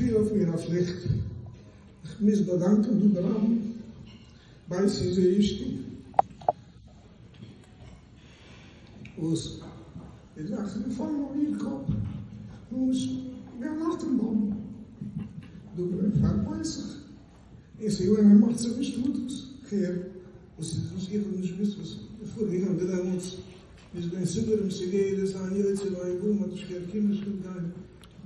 פיל אויף מיר א פליכט, איך מוז באדאנקען דא ברבים בית איז אשתי, וואס די זאך איז געפאלן אויף איר קאפ, ממש ווי אן אטעם באמבע, דא געווען פאר פסח, און ס'איז געווען א מצב אין שטאט וואס כ'הער וואס איז וואס איך האב נישט געוואוסט וואס איז פארגעגאנגען דעמאלטס, מ'איז געווען סגור עם סגרת, אין יוצא ואין בא, מ'האט נישט געקענט קומען נישט געקענט גיין,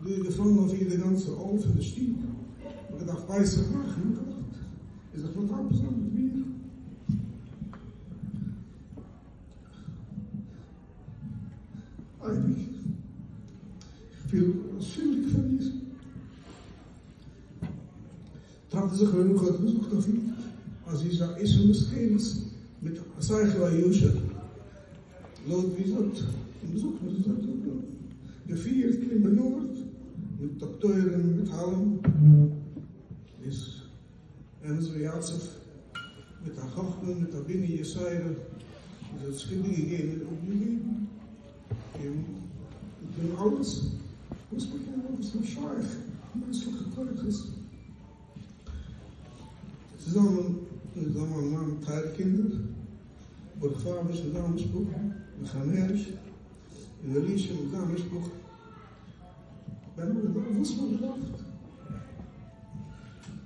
דא איז געפאלן אויף איר די גאנצע עול פון די שטוב, מ'האט געדארפט פסח מאכן, מ'האט געדארפט איז זיך מטפל זיין מיט מיר. אייביג, איך פיל שולדיג פאר איר. טאטע זכרונו לברכה האט געזאגט אויף איר אז זי איז א אישה משכלת מיט א שכל הישר, לויט ווי זי האט געזאגט וואס זי האט געפירט און באנומערט מיט דאקטוירים מיט אלעם, איז אמת ויציב מיט א חכמה מיט א בינה יתירה, און זי האט זיך איבערגעגעבן און אפגעגעבן און געטון אלעס וואס מען קען נאר וואס נאר שייך מענטשליכע כוחות. צוזאמען מיט זיין מאן טייערע קינדער, ברוך פייוויש מיט זיין משפחה, מיכאל הערש און אלישע מיט זיין משפחה, ווען מען האט געדארפט וואס מען האט געדארפט,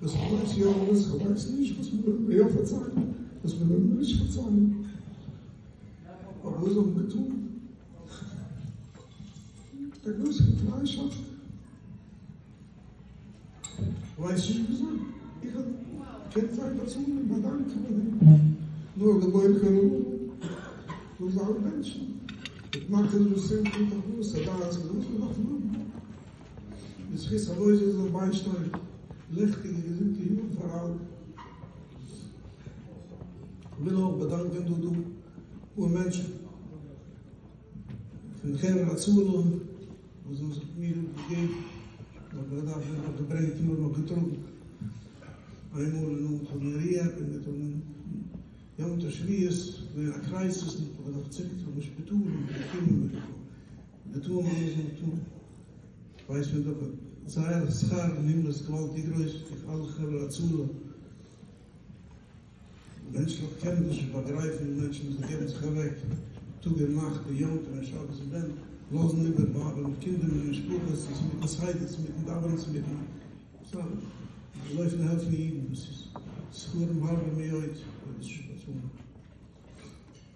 וואס איך ווייס יא און וואס איך ווייס נישט, וואס מען וויל מיר יא פארציילן, וואס מען וויל מיר נישט פארציילן, אבער וואס זאל מען טון? מיט א גרויסע געטריישאפט. כ'ווייס נישט וויאזוי איך האב געקענט זיי באצאלן און באדאנקען פאר דעם, נאר דער בורא כל עולמים זאל זיי אלע בענטשן מיט נחת ושמחה מיט הכרת הדעת און וואס מ'דארף האבן, בזכות אבות זאל זיי ביישטיין לעכטיגע געזונטע יארן פאר אלע. כ'וויל אויך באדאנקען דא דא פאר מענטשן פון חברה הצלה וואס האבן זיך מיר אפגעגעבן, נאך געדארפט ווערן נאך געברענגט און נאך געטראגן, איינמאל אין אנפאנג פון rehab און געטראגן יום טוב שבועות, געווען א crisis און כ'האב געדארפט צוריק טראגן אין שפיטאל און געקומען און געטאן וואס מ'זאל טון, ווייסט מען דאך אז זייער שכר אין הימל איז געוואלדיג גרויס דורך אלע חברה הצלה. מענטשליך קען מען דאס נישט באגרייפן, מענטשן וואס געבן זיך אוועק טאג און נאכט און יום טוב און שבת און ווען, לאזן איבער ווייבער מיט קינדער מיט משפחות, צו מיטן סדר, צו מיטן דאווענען, צו מיטן סתם לויפן העלפן אידן, דאס איז שכרם הרבה מאוד, קען דאס נישט באצאלן.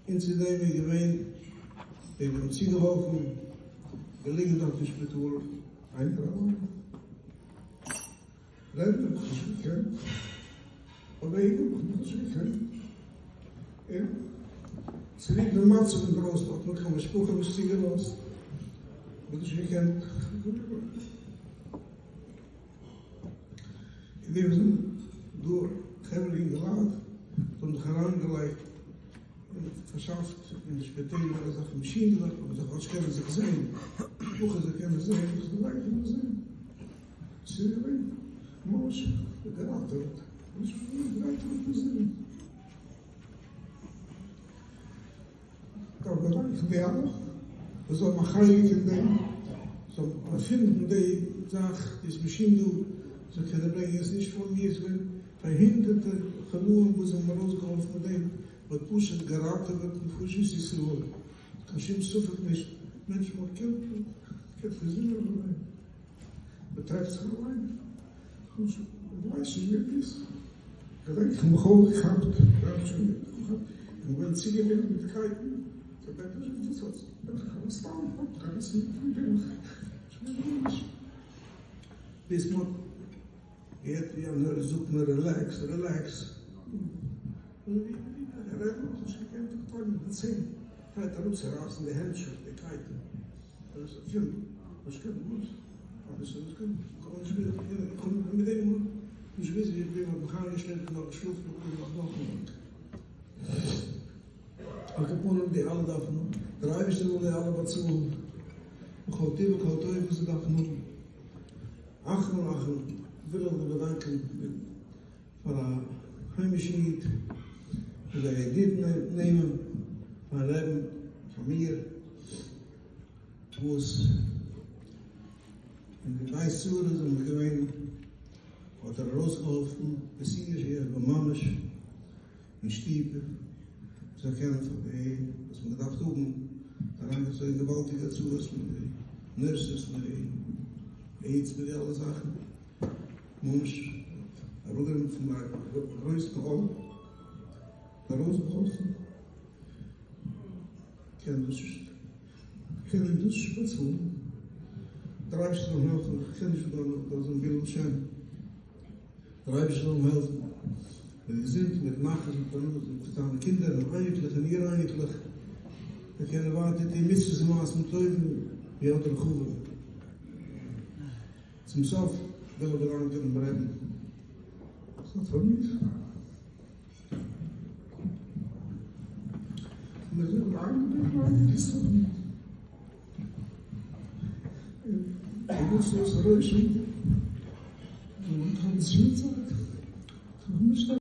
און צו דעם איז געווען די וואס האבן צוגעהאלפן, געליגן דארט אין שפיטאל איינער אליין. רעדן האב איך נישט געקענט, באוועגן האב איך נאכנישט געקענט, און צוליב די מצב אינדרויסן האט מיר קיין משפחה נישט צוגעלאזט, האב איך נישט געקענט. אין דעם זענען דא חברה אינגעלייט וואס האבן זיך אריינגעלייגט און פארשאפט אין די שפיטעלער אזעלכע מאשינדלעך אז מ'זאל כאטש קענען זיך זען, משפחה זאל קענען זען, זיך זאל קענען זען. ס'איז געווען ממש געראטעוועט, ממש געראטעוועט פון זינען. דארף באדאנקען די אלע וואס האבן א חלק אין דעם, זיי האבן ערפינדן די זאך, די מאשין דא, זיי קענען ברענגען עס נישט פון מיר, עס איז געווען פאר הונדערטער חולאים וואס האבן ארויסגעהאלפן מיט דעם, מ'האט פשוט געראטעוועט נפשות ישראל, קיין שום ספק נישט, מענטשן וואלט געקענט פון זינען אליין. מען טרעפט זיך אליין, איך ווייס נישט ווער ביסט, געדענק איך האב מיך אויפגעכאפט, איך בין צוגעבינדן מיט קייטן, ביז מען האט געהערט ווי א nurse זאגט מיר relax, relax, רעדן האב איך נישט געקענט, איך טרייב מיט די ציין, טרייט אראפצורייסן די הענטשוך, די קייטן. על כל פנים די אלע דארפן, דער אייבערשטער זאל די אלע באצאלן בכל טוב וכל טוב וואס זיי דארפן האבן. אחרון אחרון וויל איך זיך באדאנקען פאר א היימישן איד וואס זיי ידיד נעמען פארן רעבן פאר מיר. וואס אין די בית צרה זענען מיר געווען, האט ער ארויסגעהאלפן בסיוע שיש בו ממש אין שטוב צו קענען פאר די וואס מען געדארפט האבן, אריינגעצויגן געוואלדיגע הוצאות מיט די nurses מיט די aides מיט די אלע זאכן, ממש אראפגענומען פון א גרויסן עול, ארויסגעהאלפן, קען דאס נישט, קען אים דאס נישט באצאלן, דער אייבערשטער זאל אים העלפן, איך קען נישט דא אזא בילד שם, דער אייבערשטער זאל אים העלפן, מיט געזונט, מיט נחת, מיט פרנסה, מיט זיינע קינדער און אייניקלעך און איר אייניקלעך, זיי קענען ווייטער טון מצוות און מעשים טובים ביד רחבה. צום סוף וויל איך באדאנקען דעם רעבן, ס'האט פאר מיר.